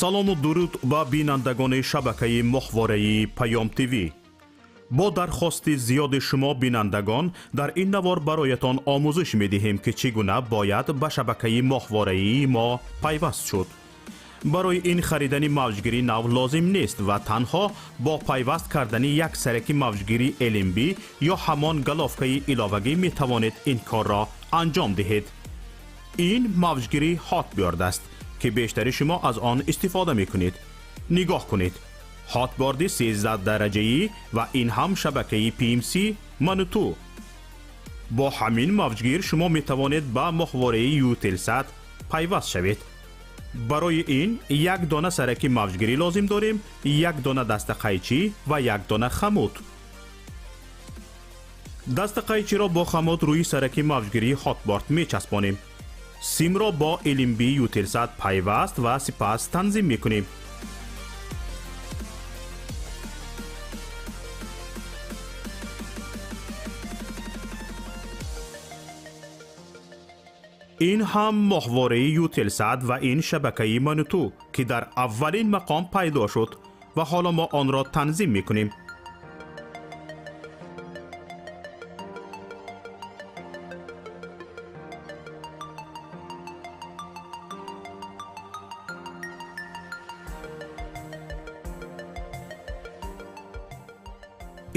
Салому дуруд ба бинандагони шабакаи моҳвораи Паём ТВ. Бо дархости зиёди шумо бинандагон дар ин навор бароятон омӯзиш медиҳем, ки чӣ гуна бояд ба шабакаи моҳвораии мо пайваст шуд. Барои ин харидани мавҷгири нав лозим нест ва танҳо бо пайваст кардани як сараки мавҷгири LNB ё ҳамон головкаи иловагӣ метавонед ин корро анҷом диҳед. Ин мавҷгири Hotbird аст, ки бештари шумо аз он истифода мекунед. Нигоҳ кунед, Hotbird 13 дараҷаӣ ва ин ҳам шабакаи PMC ману ту. Бо ҳамин мавҷгир шумо метавонед ба моҳвораи Eutelsat пайваст шавед. Барои ин як дона сараки мавҷгирӣ лозим дорем, як дона дастақайчӣ ва як дона хамут. Дастақайчиро бо хамут рӯи сараки мавҷгирии Hotbird мечаспонем. Симро бо LNB Eutelsat пайваст ва сипас танзим мекунем. Ин ҳам моҳвораи Eutelsat ва ин шабакаи мануту, ки дар аввалин мақом пайдо шуд ва ҳоло мо онро танзим мекунем.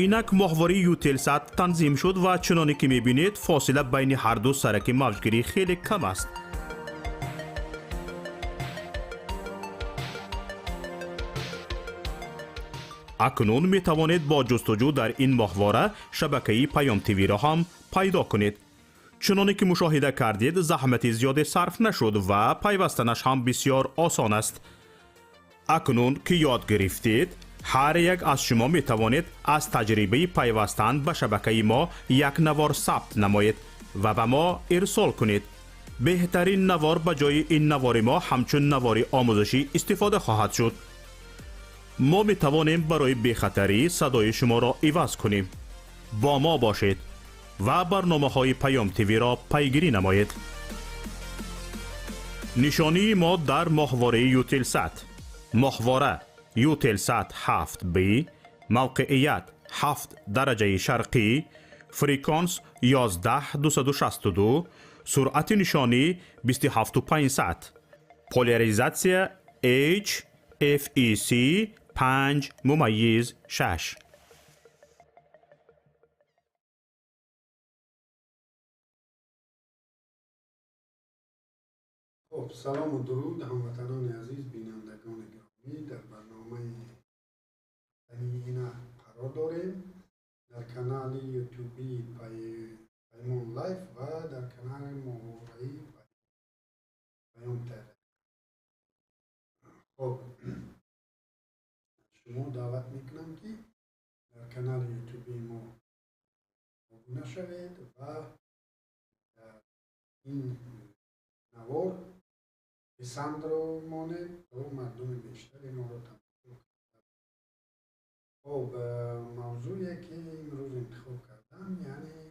Инак моҳвораи Eutelsat танзим шуд ва чуноне ки мебинед, фосила байни ҳарду сараки мавҷгирӣ хеле кам аст. Акнун метавонед бо ҷустуҷӯ дар ин моҳвора шабакаи Паём ТВ-ро ҳам пайдо кунед. Чуноне ки мушоҳида кардед, заҳмати зиёде сарф нашуд ва пайвастанаш ҳам бисёр осон аст. Акнун ки ёд гирифтед, ҳар як аз шумо метавонед аз таҷрибаи пайвастан ба шабакаи мо як навор сабт намоед ва ба мо ирсол кунед. Беҳтарин навор ба ҷои ин навори мо ҳамчун навори омӯзишӣ истифода хоҳад шуд. Мо метавонем барои бехатарӣ садои шуморо иваз кунем. Бо мо бошед ва барномаҳои Паём ТВ-ро пайгирӣ намоед. Нишонии мо дар моҳвораи Eutelsat: моҳвора Eutelsat 7B, мавқеият 7 дараҷаи шарқӣ, фреквенс 11262, суръати нишонӣ 27500, поляризатсия H FEC 5.6. Хуб, салому дуруд, ҳамватанони азиз, бинандагони гиромӣ. Дар барномаи ина қарор дорем дар канали ютуби Паймон Лайф ва дар канали моҳвораи Паём ТВ. Хуб, шумо даъват мекунам, ки дар канали ютуби мо обуна шавед ва дар ин навор писандро монед, то мардуми бештаре моро тамошо кунанд. Хуб, мавзӯе ки имрӯз интихоб кардам, яъне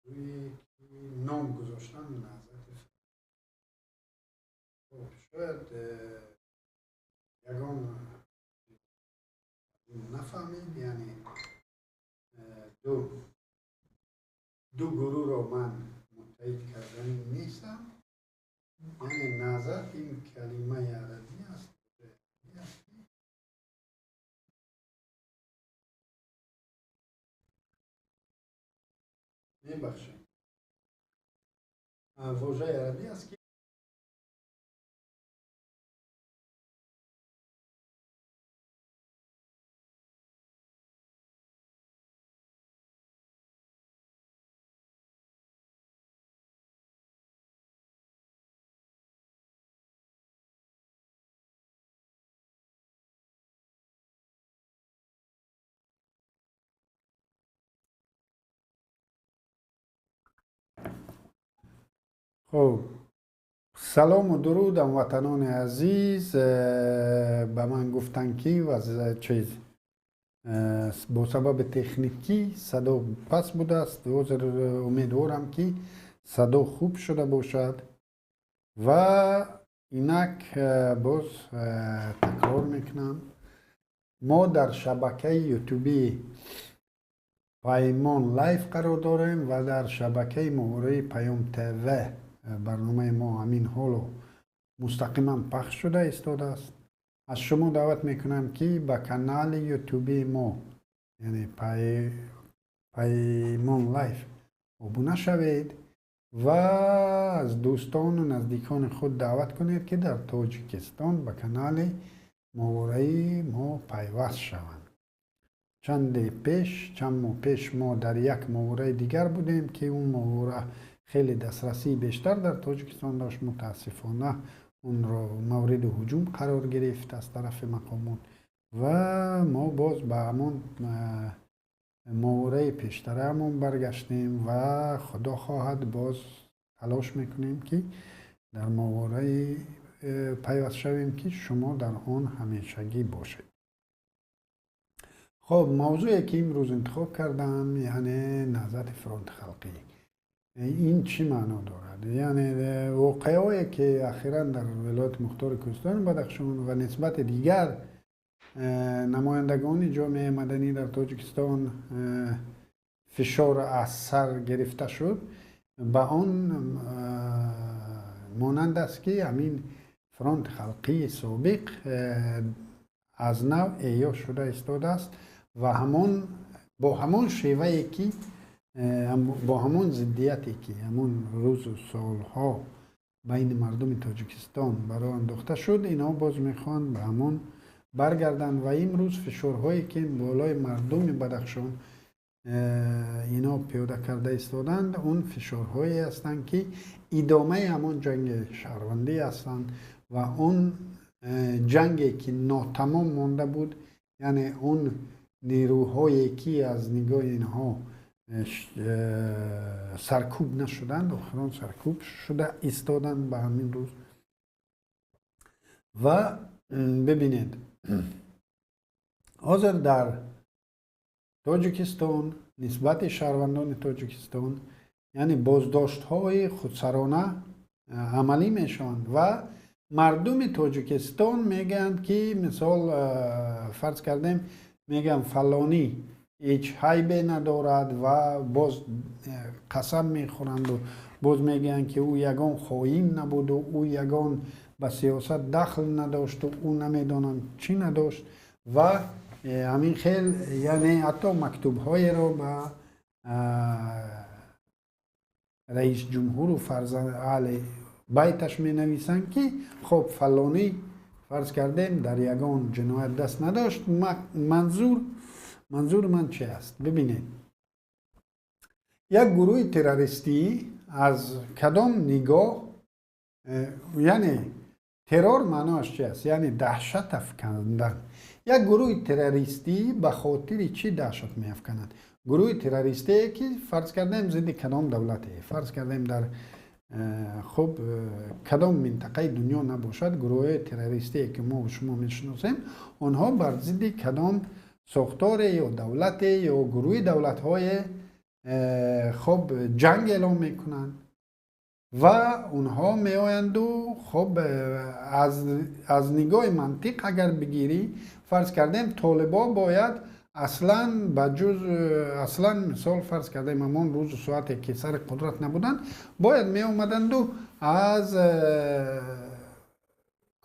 мавзӯе ки ном гузоштам Наҳзати. Хуб, шояд ягон нафаҳмед, яъне ду гурӯҳро ман муттаҳид кардани нестам. Яъне наҳзат ин калимаи арабӣ аст, мебахшед, вожаи арабӣ аст, ки хуб, салому дуруд, ҳамватанони азиз. Ба ман гуфтанд, ки чиз бо сабаби техникӣ садо паст будааст. Ҳозир умедворам, ки садо хуб шуда бошад ва Инак боз такрор мекунам, мо дар шабакаи ютубии Паймон Лайф қарор дорем ва дар шабакаи моҳвораи Паём ТВ барномаи мо ҳамин ҳоло мустақиман пахш шуда истодааст. Аз шумо даъват мекунам, ки ба канали ютубии мо, яъне Паймон Лайф, обуна шавед ва аз дӯстону наздикони худ даъват кунед, ки дар Тоҷикистон ба канали моҳвораи мо пайваст шаванд. Чанде пеш, чанд моҳ пеш мо дар як моҳвораи дигар будем, ки он моҳвора хеле дастрасии бештар дар Тоҷикистон дошт. Мутаассифона, онро мавриди ҳуҷум қарор гирифт аз тарафи мақомот ва мо боз ба ҳамон моҳвораи пештараамон баргаштем ва худо хоҳад, боз талош мекунем, ки дар моҳвораи пайваст шавем, ки шумо дар он ҳамешагӣ бошед. Хоб, мавзӯе ки имрӯз интихоб кардам, яъне Наҳзати Фронти Халқӣ, ин чӣ маъно дорад? Яъне воқеаое ки ахиран дар Вилояти Мухтори Кӯҳистони Бадахшон ва нисбати дигар намояндагони ҷомеаи маданӣ дар Тоҷикистон фишор аз сар гирифта шуд, ба он монанд аст, ки ҳамин Фронти Халқии собиқ аз нав эҳё шуда истодааст ва ҳамон бо ҳамон шевае ки бо ҳамон зиддияте ки ҳамон рӯзу солҳо байни мардуми Тоҷикистон баро андохта шуд, инҳо боз мехоҳанд ба ҳамон баргарданд. Ва имрӯз фишорҳое ки болои мардуми Бадахшон ино пиёда карда истоданд, он фишорҳое ҳастанд, ки идомаи ҳамон ҷанги шаҳрвандӣ ҳастанд ва он ҷанге ки нотамом монда буд, яъне он нерӯҳое ки аз нигоҳи инҳо саркӯб нашуданд, охирон саркӯб шуда истоданд ба ҳамин рӯз. Ва бибинед, ҳозир дар Тоҷикистон нисбати шаҳрвандони Тоҷикистон, яъне боздоштҳои худсарона амалӣ мешаванд ва мардуми Тоҷикистон мегӯянд, ки мисол фарз кардем, мегӯянд, фалонӣ ҳеҷ айбе надорад ва боз қасам мехӯранду боз мегӯянд, ки ӯ ягон хоин набуду ӯ ягон ба сиёсат дахл надошту ӯ намедонам чӣ надошт ва ҳамин хел, яъне ҳатто мактубҳоеро ба раисҷумҳуру фарзанд аҳли байташ менависанд, ки хоб, фалонӣ, фарз кардем, дар ягон ҷиноят даст надошт. Манзури ман чи аст? Бибинед, як гурӯҳи террористӣ аз кадом нигоҳ, яъне террор маъноаш чи аст? Яъне даҳшат афкандан. Як гурӯҳи террористӣ ба хотири чӣ даҳшат меафканад? Гурӯҳи террористие ки, фарз кардем, зидди кадом давлате, фарз кардем, дар хуб, кадом минтақаи дунё набошад, гурӯҳҳои террористие ки мо шумо мешиносем, онҳо бар зидди кадом сохторе ё давлате ё гурӯҳи давлатҳое хоб, ҷанг эълон мекунанд ва онҳо меоянду хоб, аз нигоҳи мантиқ агар бигирӣ, фарз кардем, толибо бояд аслан ба ҷуз аслан, мисол, фарз кардем, ҳамон рӯзу соате ки сари қудрат набуданд, бояд меомаданду аз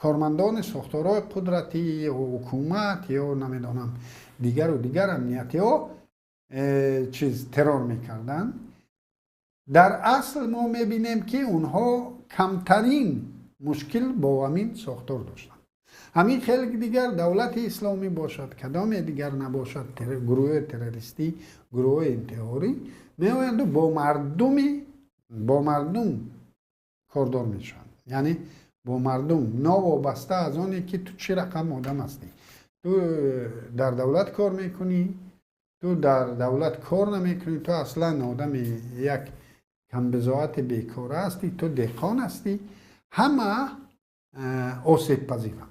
кормандони сохторҳои қудратӣ ё ҳукумат ё намедонам дигару дигар амниятиҳо чиз террор мекарданд. Дар асл мо мебинем, ки онҳо камтарин мушкил бо ҳамин сохтор доштанд. Ҳамин хеле дигар Давлати Исломӣ бошад, кадоме дигар набошад, гурӯҳҳои террористӣ, гурӯҳҳои интиҳорӣ меоянду бо мардум кордор мешаванд, яъне бо мардум, новобаста аз оне ки ту чӣ рақам одам ҳастӣ, ту дар давлат кор мекунӣ, ту дар давлат кор намекунӣ, ту аслан одами як камбизоати бекора ҳастӣ, ту деҳқон ҳастӣ, ҳама осебпазиранд.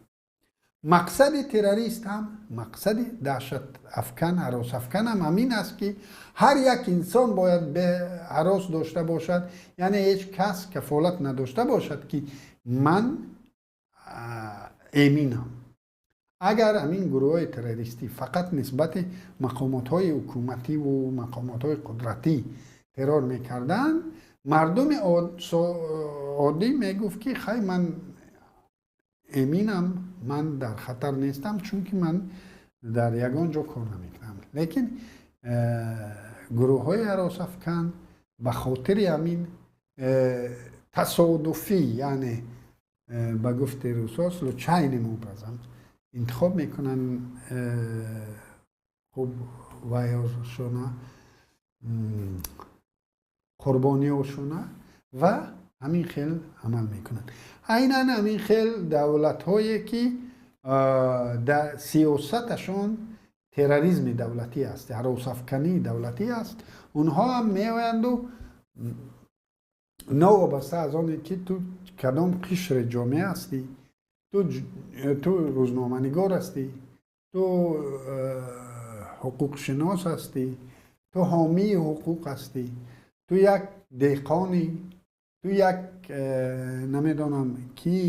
Мақсади террорист ҳам, мақсади даҳшатафкан, ҳаросафкан ҳам ҳамин аст, ки ҳар як инсон бояд ҳарос дошта бошад, яъне ҳеҷ кас кафолат надошта бошад, ки ман Эминам. Агар ҳамин гурӯҳҳои террористӣ фақат нисбати мақомотҳои ҳукумативу мақомотҳои қудратӣ террор мекарданд, мардуми оддӣ мегуфт, ки хай, ман эминам, ман дар хатар нестам, чунки ман дар ягон ҷо кор намекунам. Лекин гурӯҳҳои ҳаросафкан ба хотири ҳамин тасодуфӣ, яъне ба гуфти русо, случайным образом интихоб мекунанд, хуб, вайошона, қурбониошона, ва ҳамин хел амал мекунанд. Айнан ҳамин хел давлатҳое, ки дар сиёсаташон терроризми давлатӣ аст, ҳаросафкании давлатӣ аст, онҳо ҳам меоянду новобаста аз оне ки ту кадом қишри ҷомеа ҳастӣ, ту рӯзноманигор ҳастӣ, ту ҳуқуқшинос ҳастӣ, ту ҳомии ҳуқуқ ҳастӣ, ту як деҳқонӣ, ту як намедонам кӣ,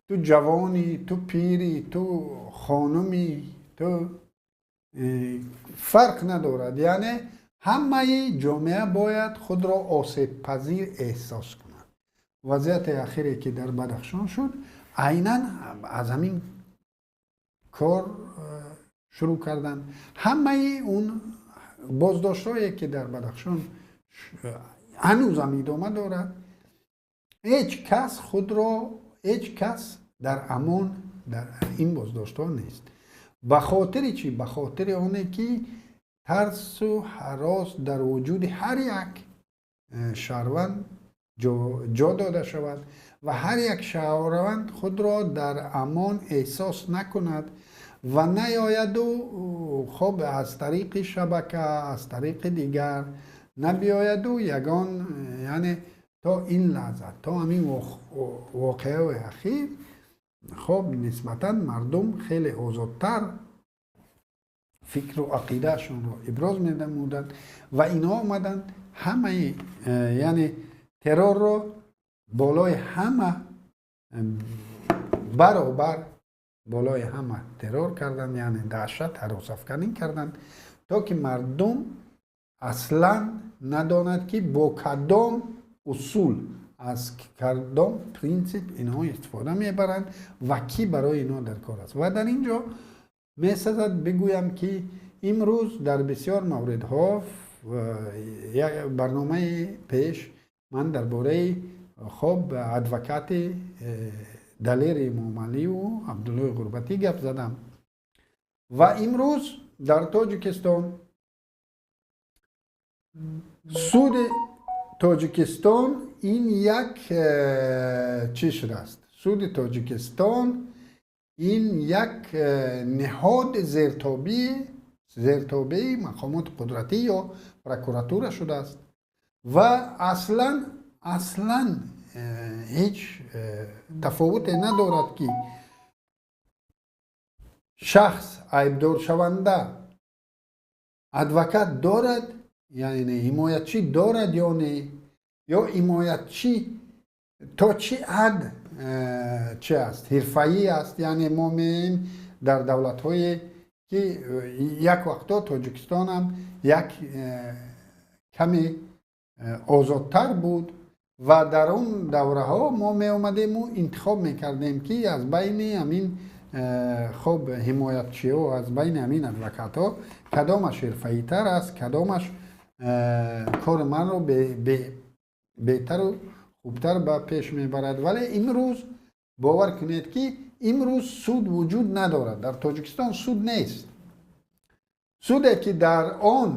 ту ҷавонӣ, ту пирӣ, ту хонумӣ, ту фарқ надорад. Яъне ҳамаи ҷомеа бояд худро осебпазир эҳсос кунад. Вазъияти ахире, ки дар Бадахшон шуд, айнан аз ҳамин кор шурӯъ карданд. Ҳамаи он боздоштҳое, ки дар Бадахшон ҳанӯзам идома дорад, ҳеҷ кас худро, ҳеҷ кас дар амон дар ин боздоштҳо нест. Ба хотири чӣ? Ба хотири оне ки тарсу ҳарос дар вуҷуди ҳар як шаҳрванд ҷо дода шавад ва ҳар як шаҳрванд худро дар амон эҳсос накунад ва наёяду, хоб, аз тариқи шабака, аз тариқи дигар набиёяду ягон, яъне то ин лаҳза, то ҳамин воқеаи ахир, хоб, нисбатан мардум хеле озодтар фикру ақидаашонро иброз менамуданд ва инҳо омаданд, ҳамаи яъне террорро болои ҳама баробар, болои ҳама террор карданд, яъне даҳшат, ҳаросафканӣ карданд, то ки мардум аслан надонад, ки бо кадом усул, аз кадом принсип инҳо истифода мебаранд ва кӣ барои инҳо дар кор аст. Ва дар ин ҷо месазад бигӯям, ки имрӯз дар бисёр мавридҳо, барномаи пеш ман дар бораи, хоб, адвокати Далери Эмомаливу Абдуллои Ғурбатӣ гап задам. Ва имрӯз дар Тоҷикистон суди Тоҷикистон ин як чӣ шудааст? Суди Тоҷикистон ин як ниҳод зертобеи мақомоти қудратӣ ё прокуратура шудааст ва аслан ҳеҷ тафовуте надорад, ки шахс айбдоршаванда адвокат дорад, яъне ҳимоятчӣ дорад ё не, ё ҳимоятчӣ то чӣ ҳад чи аст, ҳирфаӣ аст. Яъне мо меем дар давлатҳое, ки як вақто Тоҷикистонам як каме озодтар буд ва дар он давраҳо мо меомадему интихоб мекардем, ки аз байни ҳамин, хоб, ҳимоятчиҳо, аз байни ҳамин адвокатҳо кадомаш ҳирфаитар аст, кадомаш кори манро беҳтару хубтар ба пеш мебарад. Вале имрӯз бовар кунед, ки имрӯз суд вуҷуд надорад. Дар Тоҷикистон суд нест. Суде, ки дар он,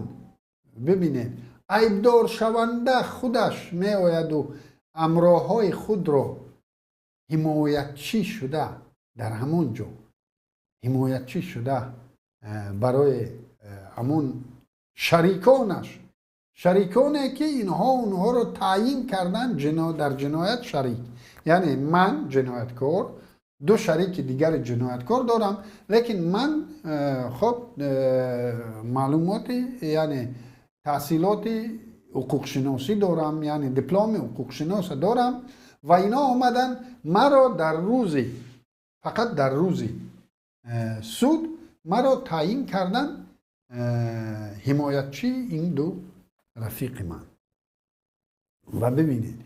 бибинед, айбдоршаванда худаш меояду ҳамроҳҳои худро ҳимоятчӣ шуда, дар ҳамон ҷо ҳимоятчӣ шуда, барои ҳамон шариконаш, шариконе, ки инҳо онҳоро таъйин карданд дар ҷиноят шарик. Яъне ман ҷинояткор, ду шарики дигари ҷинояткор дорам, лекин ман, хоб, маълумоти, яъне таҳсилоти ҳуқуқшиносӣ дорам, яъне дипломи ҳуқуқшиноса дорам, ва инҳо омаданд маро дар рӯзи Фақат дар рӯзи суд маро таъйин карданд ҳимоятчии ин ду рафиқи ман. Ва бибинед,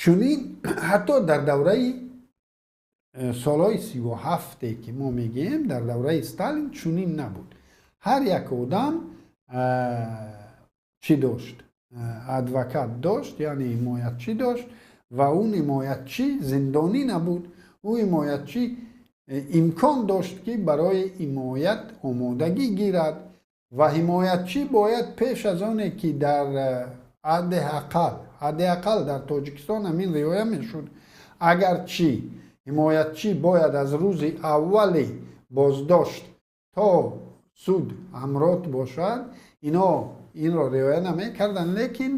чунин ҳатто дар давраи солҳои 37-е ки мо мегӯем, дар давраи Сталин чунин набуд. Ҳар як одам чӣ дошт? Адвокат дошт, яъне ҳимоятчӣ дошт, ва он ҳимоятчӣ зиндонӣ набуд. Ӯ ҳимоятчӣ имкон дошт, ки барои ҳимоят омодагӣ гирад, ва ҳимоятчӣ бояд пеш аз оне ки дар ҳадди ақал дар Тоҷикистон ҳамин риоя мешуд, агарчи ҳимоятчӣ бояд аз рӯзи аввали боздошт то суд ҳамроҳ бошад, ино инро риоя намекарданд, лекин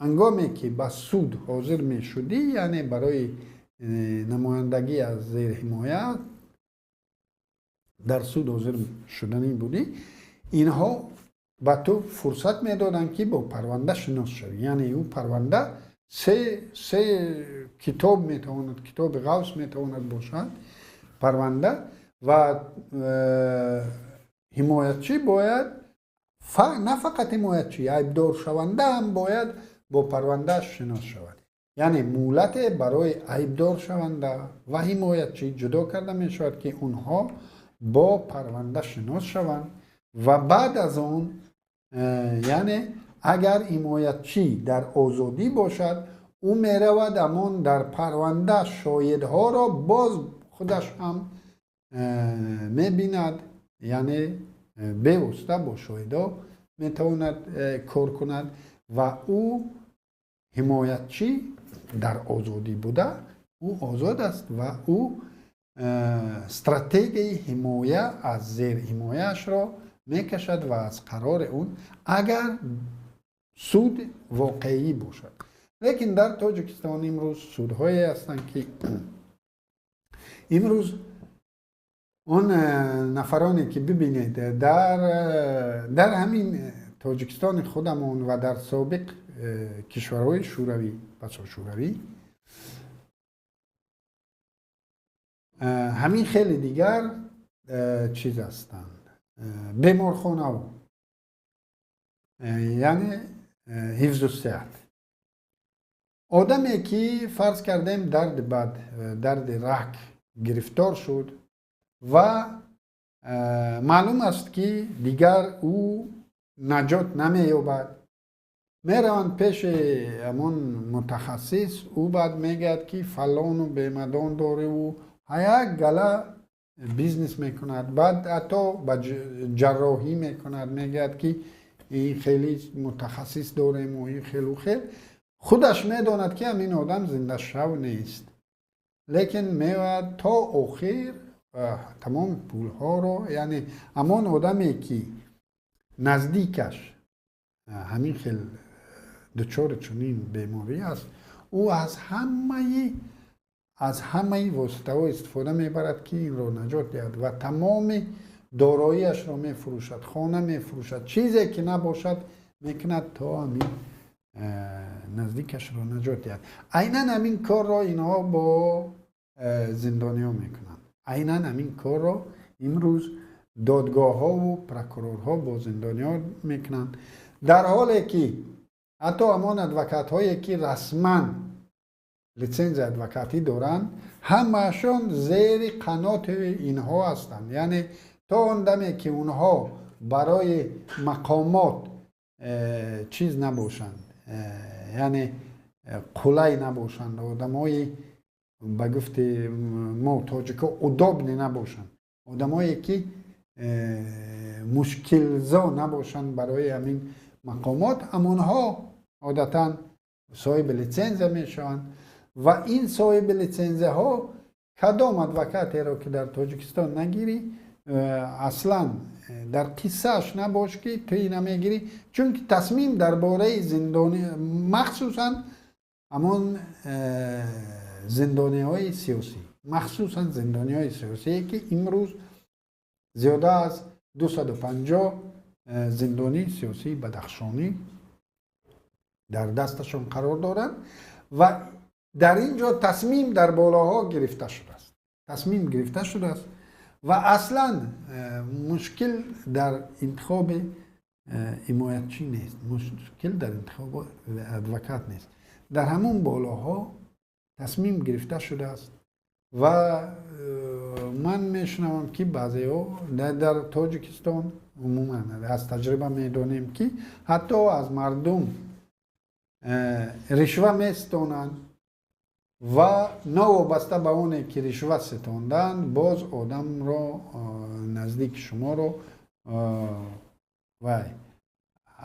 ҳангоме ки ба суд ҳозир мешудӣ, яъне барои намояндагӣ аз зерҳимоя дар суд ҳозир шуданӣ будӣ, инҳо ба ту фурсат медоданд, ки бо парванда шинос шавӣ. Яъне ӯ парванда се китоб метавонад, китоби ғафс метавонад бошад парванда, ва ҳимоятчӣ бояд, на фақат ҳимоятчӣ, айбдоршаванда ҳам бояд бо парвандааш шинос шавад. Яъне муҳлате барои айбдоршаванда ва ҳимоятчӣ ҷудо карда мешавад, ки онҳо бо парванда шинос шаванд, ва баъд аз он, яъне агар ҳимоятчӣ дар озодӣ бошад, ӯ меравад, ҳамон дар парванда шоҳидҳоро боз худаш ҳам мебинад, яъне бевосита бо шоҳидҳо метавонад кор кунад, ва ӯ ҳимоятчӣ дар озодӣ буда, ӯ озод аст ва ӯ стратегияи ҳимоя аз зерҳимояашро мекашад ва аз қарори он, агар суд воқеӣ бошад. Лекин дар Тоҷикистон имрӯз судҳое ҳастанд, ки имрӯз он нафароне ки, бибинед, дар ҳамин Тоҷикистони худамон ва дар собиқ кишварҳои шӯравӣ, пасошӯравӣ, ҳамин хеле дигар чиз ҳастанд, беморхонаҳо, яъне ҳифзу сиҳат. Одаме ки, фарз кардем, дарди бад, дарди рак гирифтор шуд ва маълум аст, ки дигар ӯ наҷот намеёбад, мераванд пеши ҳамон мутахассис. Ӯ баъд мегӯяд, ки фалону бемадон дореву як гала бизнес мекунад, баъд ҳатто ба ҷарроҳӣ мекунад, мегӯяд, ки ин хеле мутахассис дорему ин хелу хел. Худаш медонад, ки ҳамин одам зиндашав нест, лекин меояд то охир тамоми пулҳоро, яъне ҳамон одаме ки наздикаш ҳамин хел дучори чунин беморӣ аст, ӯ аз ҳамаи воситаҳо истифода мебарад, ки инро наҷот диҳад, ва тамоми дороиашро мефурӯшад, хона мефурӯшад, чизе ки набошад мекунад, то ҳамин наздикашро наҷот диҳад. Айнан ҳамин корро инҳо бо зиндониҳо мекунанд. Айнан ҳамин корро имрӯз додгоҳҳову прокурорҳо бо зиндониҳо мекунанд, дар ҳоле ки ҳатто ҳамон адвокатҳое ки расман литсензияи адвокатӣ доранд, ҳамаашон зери қаноти инҳо ҳастанд. Яъне то он даме ки онҳо барои мақомот чиз набошанд, яъне қулай набошанд, одамои, ба гуфти мо тоҷико, удобный набошанд, одамое ки мушкилзо набошанд барои ҳамин мақомот, ҳамонҳо одатан соҳиби литсензия мешаванд. Ва ин соҳиби литсензияҳо, кадом адвокатеро ки дар Тоҷикистон нагирӣ, аслан дар қиссааш набош, ки ту ина мегирӣ, чунки тасмим дар бораи зиндонӣ, махсусан ҳамон зиндониҳои сиёсӣ, махсусан зиндониҳои сиёсие ки имрӯз зиёда аз 250 зиндонии сиёсии бадахшонӣ дар дасташон қарор доранд ва Дар ин ҷо тасмим дар болоҳо гирифта шудааст, тасмим гирифта шудааст ва аслан мушкил дар интихоби ҳимоятчӣ нест, мушкил дар интихоби адвокат нест. Дар ҳамон болоҳо тасмим гирифта шудааст ва ман мешунавам, ки баъзеҳо дар Тоҷикистон умуман аз таҷриба медонем, ки ҳатто аз мардум ришва меситонанд ва новобаста ба оне ки ришва ситонданд, боз одамро наздики шуморо вай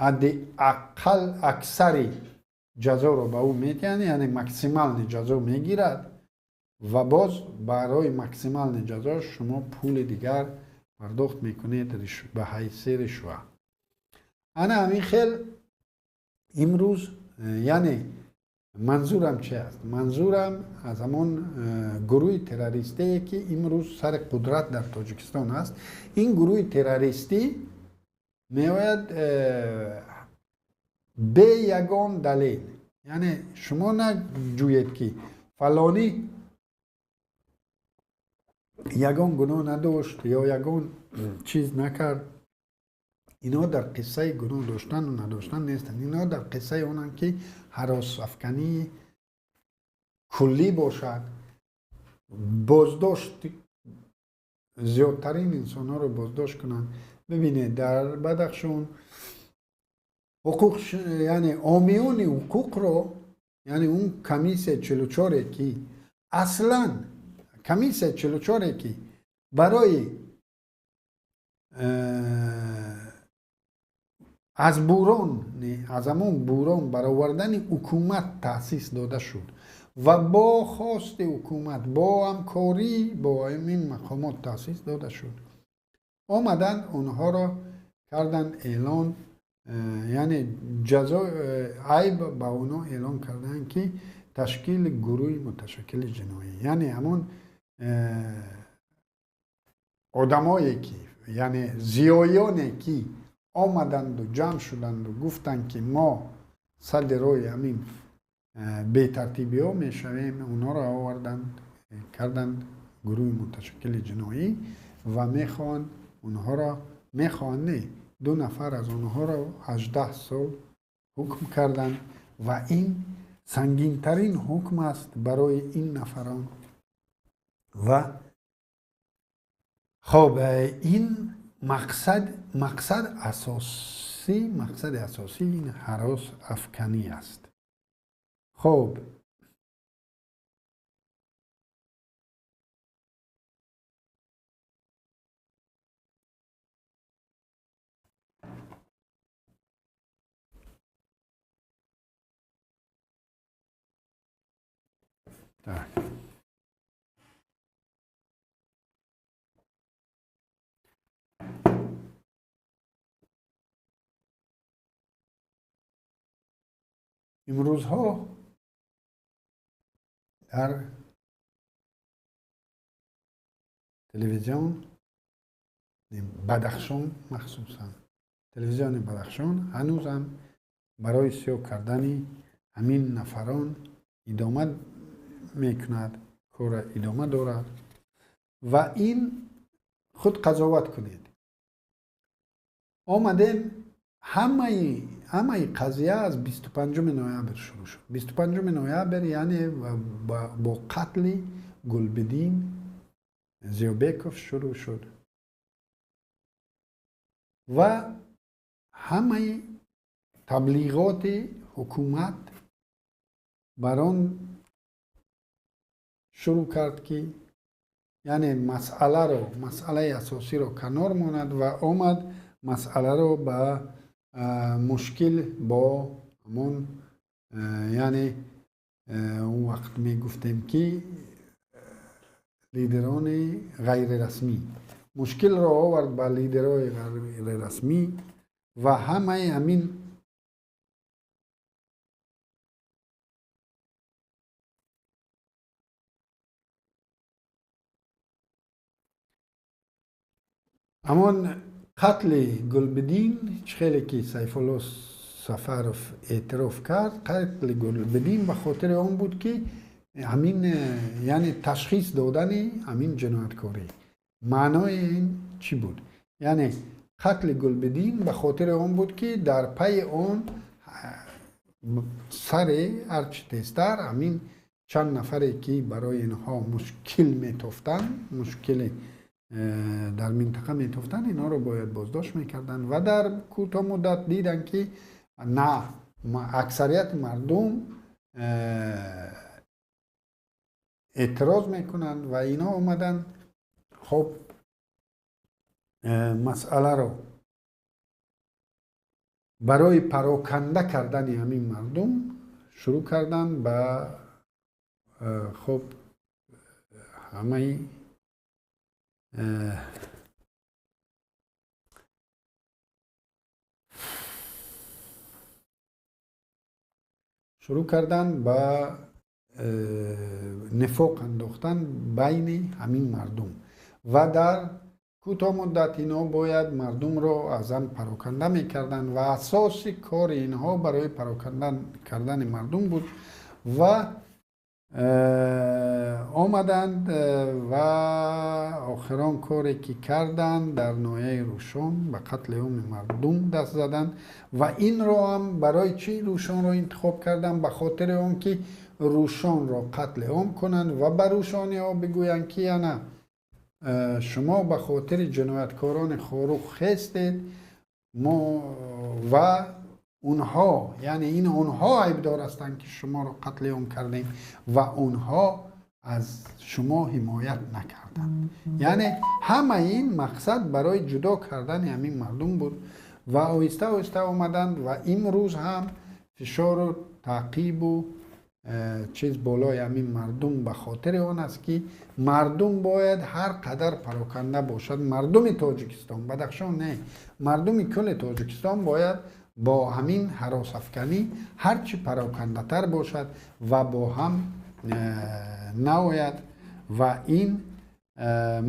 ҳадди ақал аксари ҷазоро ба ӯ медиҳанд, яъне максимальный ҷазо мегирад ва боз барои максимальный ҷазо шумо пули дигар пардохт мекунед ба ҳайси ришва. Ана ҳамин хел имрӯз, яъне манзурам чи аст? Манзурам аз ҳамон гурӯҳи террористие, ки имрӯз сари қудрат дар Тоҷикистон аст. Ин гурӯҳи террористӣ меояд бе ягон далел, яъне шумо наҷӯед, ки фалонӣ ягон гуноҳ надошт ё ягон чиз накард. Инҳо дар қиссаи гуноҳ доштану надоштан нестанд. Инҳо дар қиссаи онанд, ки ҳаросафкании куллӣ бошад, боздошт, зиёдтарин инсонҳоро боздошт кунанд. Бибинед, дар Бадахшон ҳуқуқ, яъне омиёни ҳуқуқро, яъне он комиссия 44-е, ки аслан комиссия 44-е, ки барои аз бурон, аз ҳамон бурон баровардани ҳукумат таъсис дода шуд ва бо хости ҳукумат, бо ҳамкорӣ бо ин мақомот таъсис дода шуд, омаданд онҳоро карданд эълон, яъне ҷазо айб ба онҳо эълон карданд, ки ташкили гурӯҳи муташаккили ҷиноӣ, яъне ҳамон одамое ки, яъне зиёёне ки омаданду ҷамъ шуданду гуфтанд, ки мо садди роҳи ҳамин бетартибиҳо мешавем, онҳоро оварданд, карданд гурӯҳи муташаккили ҷиноӣ ва мехоҳанд онҳоро, мехоҳанд не, ду нафар аз онҳоро 18 сол ҳукм карданд ва ин сангинтарин ҳукм аст барои ин нафарон. Ва хоб, ин мақсади асосӣ ин ҳарос афканӣ аст. Хоб, так. Имрӯзҳо дар телевизион Бадахшон, махсусан телевизиони Бадахшон, ҳанӯзам барои сиёҳ кардани ҳамин нафарон идома мекунад, кора идома дорад ва ин худ қазоват кунед. Омадем, ҳамаи қазия аз 25 ноябр шурӯъ шуд. 25 ноябр, яъне бо қатли Гулбиддин Зиёбеков шурӯъ шуд ва ҳамаи таблиғоти ҳукумат бар он шурӯъ кард, ки яъне масъаларо, масъалаи асосиро канор монад ва омад масъаларо ба мушкил бо ҳамон, яъне он вақт мегуфтем, ки лидерони ғайрирасмӣ, мушкилро овард ба лидерои ғайрирасмӣ ва ҳамаи ҳамин ҳамон қатли Гулбиддин, чӣ хеле ки Сайфулло Сафаров эътироф кард, қатли Гулбиддин ба хотири он буд, ки Ҳамин, яъне ташхис додани ҳамин ҷинояткорӣ. Маънои ин чӣ буд? Яъне қатли Гулбиддин ба хотири он буд, ки дар пайи он саре ҳарчи тезтар ҳамин чанд нафаре, ки барои инҳо мушкил метофтанд, мушкили дар минтақа метофтанд, инҳоро бояд боздошт мекарданд. Ва дар кӯтоҳ муддат диданд, ки на, аксарияти мардум эътироз мекунанд ва инҳо омаданд, хоб, масъаларо барои пароканда кардани ҳамин мардум шурӯъ карданд ба, хоб, ҳамаи шурӯъ карданд ба нифоқ андохтан байни ҳамин мардум. Ва дар кӯтоҳ муддат инҳо бояд мардумро аз ҳам пароканда мекарданд ва асоси кори инҳо барои пароканда кардани мардум буд. Ва омаданд ва охирон коре ки карданд, дар ноҳияи Рӯшон ба қатли оми мардум даст заданд. Ва инро ҳам барои чӣ Рӯшонро интихоб карданд? Ба хотири он ки Рӯшонро қатли ом кунанд ва ба рӯшониҳо бигӯянд, ки ана шумо ба хотири ҷинояткорони Хоруғ хестед мо ва онҳо, яъне ин онҳо айбдор ҳастанд, ки шуморо қатли ом кардем ва онҳо аз шумо ҳимоят накарданд. Яъне ҳама ин мақсад барои ҷудо кардани ҳамин мардум буд. Ва оҳиста оҳиста омаданд ва имрӯз ҳам фишору таъқибу чиз болои ҳамин мардум ба хотири он аст, ки мардум бояд ҳар қадар пароканда бошад. Мардуми Тоҷикистон, Бадахшон не, мардуми кулли Тоҷикистон бояд бо ҳамин ҳаросафканӣ ҳарчи парокандатар бошад ва бо ҳам наояд. Ва ин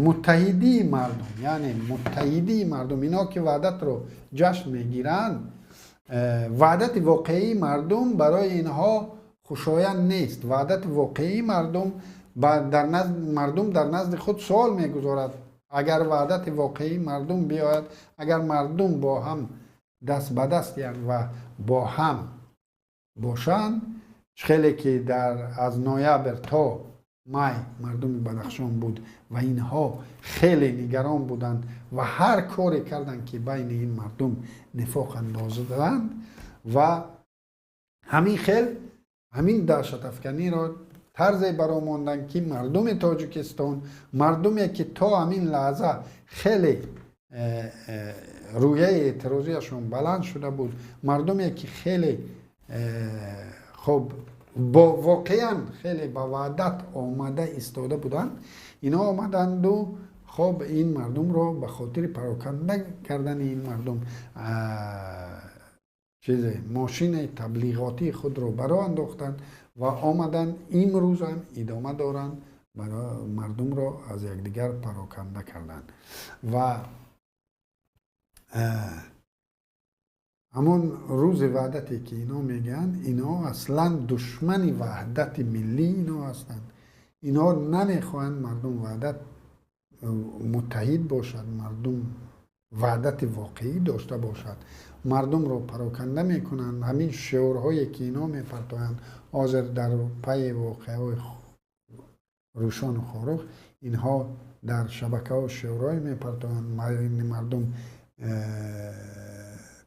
муттаҳидии мардум, яъне муттаҳидии мардум, ино ки ваҳдатро ҷашн мегиранд, ваҳдати воқеии мардум барои инҳо хушоянд нест. Ваҳдати воқеии мардум мардум дар назди худ суол мегузорад. Агар ваҳдати воқеии мардум биёяд, агар мардум бо ҳам даст ба даст диҳанд ва бо ҳам бошанд, хеле ки дар аз ноябр то май мардуми Бадахшон буд ва инҳо хеле нигарон буданд ва ҳар коре карданд, ки байни ин мардум нифоқ андозанд. Ва ҳамин хел ҳамин даҳшатафканиро тарзе баромонданд, ки мардуми Тоҷикистон, мардуме ки то ҳамин лаҳза хеле рӯяи эътирозиашон баланд шуда буд, мардуме ки хеле, хоб, воқеан хеле ба ваҳдат омада истода буданд, инҳо омаданду, хоб, ин мардумро ба хотири пароканда кардани ин мардум чизе мошини таблиғотии худро баро андохтанд ва омаданд, имрӯзам идома доранд, мардумро аз якдигар пароканда карданд. Ва ҳамон рӯзи ваҳдате ки ино мегӯянд, ино аслан душмани ваҳдати миллӣ ино ҳастанд. Инҳо намехоҳанд мардум ваҳдат муттаҳид бошад, мардум ваҳдати воқеӣ дошта бошад. Мардумро пароканда мекунанд. Ҳамин шиорҳое ки ино мепартоянд ҳозир дар пайи воқеаҳои Рӯшону Хоруғ, инҳо дар шабакаҳо шиорҳое мепартоянд, мардум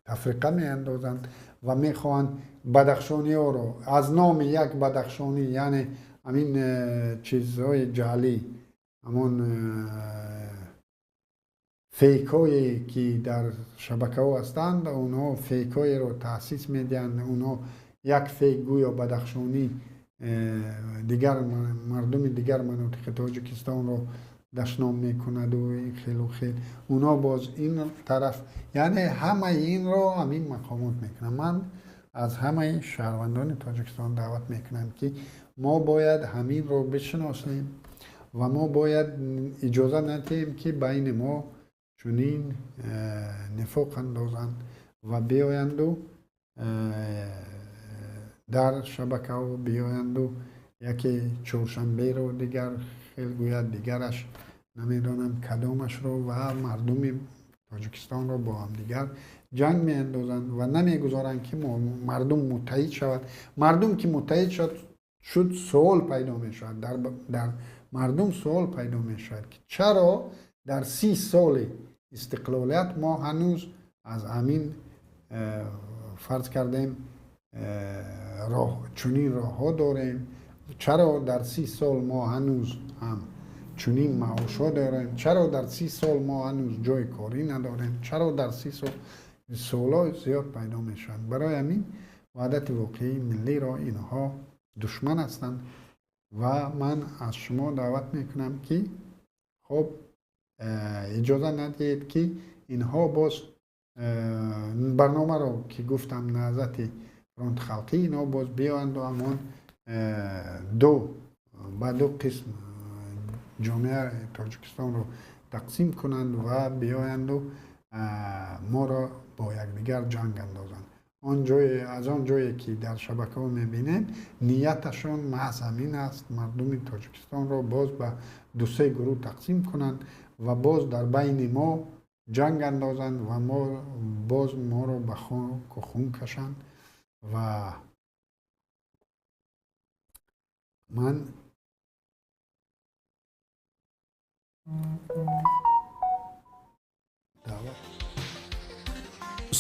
тафриқа меандозанд ва мехоҳанд бадахшониҳоро аз номи як бадахшонӣ, яъне ҳамин чизҳои ҷаълӣ, ҳамон фейкҳое ки дар шабакаҳо ҳастанд, онҳо фейкҳоеро таъсис медиҳанд. Онҳо як фейк, гӯё бадахшонӣ дигар мардуми дигар манотиқи Тоҷикистонро дашном мекунаду ин хелу хел. Онҳо боз ин тараф, яъне ҳамаи инро ҳамин мақомот мекунанд. Ман аз ҳамаи шаҳрвандони Тоҷикистон даъват мекунам, ки мо бояд ҳаминро бишиносем ва мо бояд иҷоза надиҳем, ки байни мо чунин нифоқ андозанд ва биёянду дар шабакаҳо биёянду Яке чоршанберо дигар хел гӯяд, дигараш намедонам кадомашро, ва мардуми Тоҷикистонро бо ҳамдигар ҷанг меандозанд ва намегузоранд, ки мардум муттаҳид шавад. Мардум ки муттаҳид шуд, суол пайдо мешавад. Дар мардум суол пайдо мешавад, ки чаро дар 30 соли истиқлолият мо ҳанӯз аз ҳамин фарз кардем чунин роҳҳо дорем, чаро дар 30 сол мо ҳанӯз ҳам чунин маошҳо дорем, чаро дар 30 сол мо ҳанӯз ҷои корӣ надорем, чаро дар 30 сол суолҳо зиёд пайдо мешаванд. Барои ҳамин ваҳдати воқеии миллиро инҳо душман ҳастанд ва ман аз шумо даъват мекунам, ки хоб иҷоза надиҳед, ки инҳо боз барномаро, ки гуфтам, Наҳзати фронти халқӣ, инҳо боз биёянду ҳамон ду ба ду қисм ҷомеаи Тоҷикистонро тақсим кунанд ва биёянду моро бо якдигар ҷанг андозанд. Аз он ҷое ки дар шабакаҳо мебинем, нияташон маҳз ҳамин аст: мардуми Тоҷикистонро боз ба ду-се гурӯҳ тақсим кунанд ва боз дар байни мо ҷанг андозанд ва боз моро ба хоку хун кашанд. Ва ман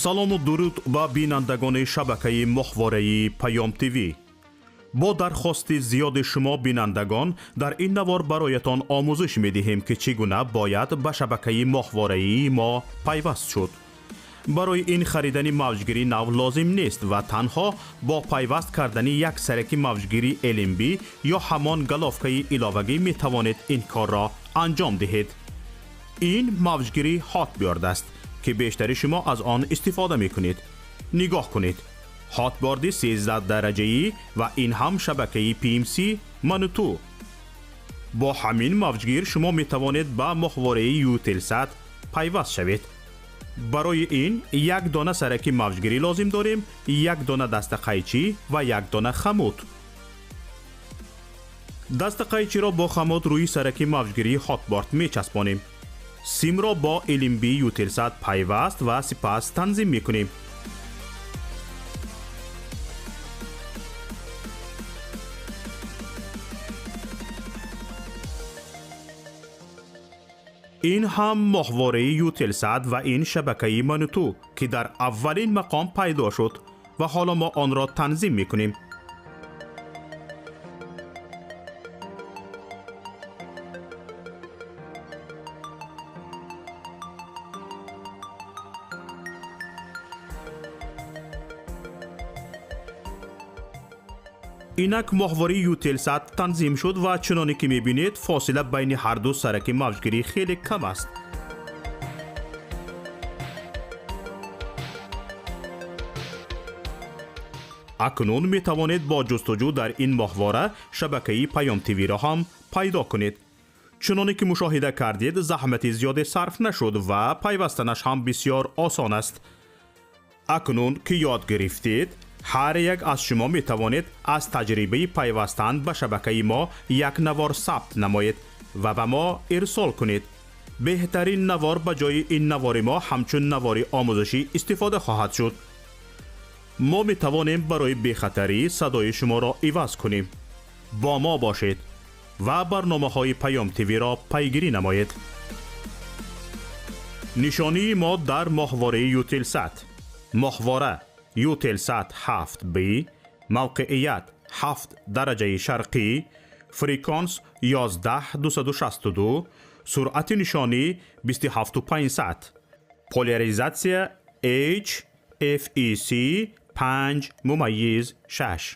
Салому дуруд ба бинандагони шабакаи моҳвораи Паём ТВ. Бо дархости зиёди шумо бинандагон, дар ин навор бароятон омӯзиш медиҳем, ки чӣ гуна бояд ба шабакаи моҳвораии мо пайваст шуд. Барои ин харидани мавҷгири нав лозим нест ва танҳо бо пайваст кардани як сараки мавҷгири LNB ё ҳамон головкаи иловагӣ метавонед ин корро анҷом диҳед. Ин мавҷгири Hotbird аст, ки бештари шумо аз он истифода мекунед. Нигоҳ кунед: Hotbird 13 дараҷаӣ ва ин ҳам шабакаи PMC Мануту. Бо ҳамин мавҷгир шумо метавонед ба моҳвораи Eutelsat пайваст шавед. Барои ин як дона сараки мавҷгирӣ лозим дорем, як дона дастақайчӣ ва як дона хамут. Дастақайчиро бо хамут рӯи сараки мавҷгирии Hotbird мечаспонем. Симро бо LNB Eutelsat пайваст ва сипас танзим мекунем. Ин ҳам моҳвораи Eutelsat ва ин шабакаи Мануту, ки дар аввалин мақом пайдо шуд ва ҳоло мо онро танзим мекунем. Инак моҳвораи Eutelsat танзим шуд ва чуноне ки мебинед, фосила байни ҳарду сараки мавҷгирӣ хеле кам аст. Акнун метавонед бо ҷустуҷӯ дар ин моҳвора шабакаи Паём ТВ-ро ҳам пайдо кунед. Чуноне ки мушоҳида кардед, заҳмати зиёде сарф нашуд ва пайвастанаш ҳам бисёр осон аст. Акнун ки ёд гирифтед, ҳар як аз шумо метавонед аз таҷрибаи пайвастан ба шабакаи мо як навор сабт намоед ва ба мо ирсол кунед. Беҳтарин навор ба ҷои ин навори мо ҳамчун навори омӯзишӣ истифода хоҳад шуд. Мо метавонем барои бехатарӣ садои шуморо иваз кунем. Бо мо бошед ва барномаҳои Паём ТВ-ро пайгирӣ намоед. Нишонии мо дар моҳвораи Eutelsat: моҳвора Eutelsat 7B, мавқеият 7 дараҷаи шарқӣ, фреквенс 11262, суръати нишонӣ 27500, поляризатсия H FEC 5.6.